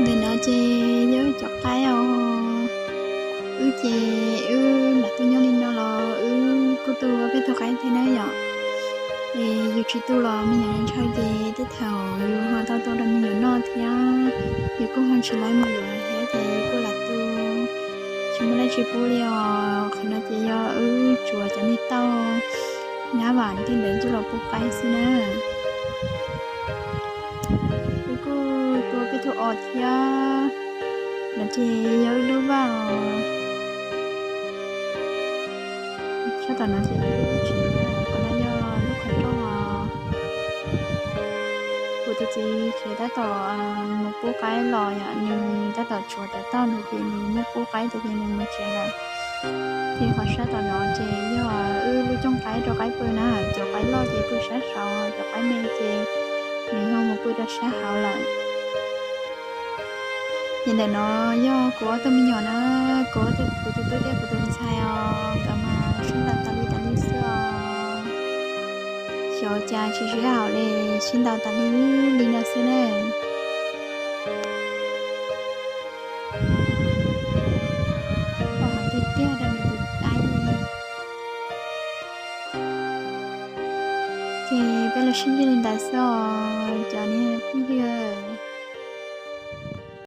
Ntawm no ces yog wb cov qaib os. Wb ces wb lam tuaj nyob li no los wb kuj tu peb tug qaib thiab na yom. Es yus tsis tu los me nyuam ntshaw ces tej thaum yus ho tau tua rau me nyuam noj thiab, yus kuj ho tsis laib mus yuav thiab ces yus kuj lam tu, tsis muaj dab tsi pub li os. Qhov no ces yog wb tsuav cov niag tauj nyab vam tej ntawd coj los pub qaib xwb na. Wb kuj tua peb tug os thiab. No ces yog wb lub vaj os. Sab tom no ces yog lub tsev, qhov no yog lub qhov rooj os. Kuv tus txiv tsev tab tom mus pub qaib los yom, nws tab tom tsuav cov tauj ntawd ces nws muab pub qaib tas ces nws mus tsev lawm. Ces qhov sab tom no ces yog wb lub cooj qaib rau qaib pw na, cov qaib loj ces pw sab saud, cov qaib me ces nws ho mus pw rau sab hauv lawm. Ces ntawm no yog kuv ob tug me nyuam na, kuv, kuv tus tub thiab kuv tus ntxhais os, nkawd mas sib ntaus tas li tas li xwb os. Xyov cas tsis sib haum li, sib ntaus tas li li no xwb na. Pom tiag tiag rau nws tus qaib. Ces peb los sib ntsib li ntawd xwb os cov niag phooj ywg.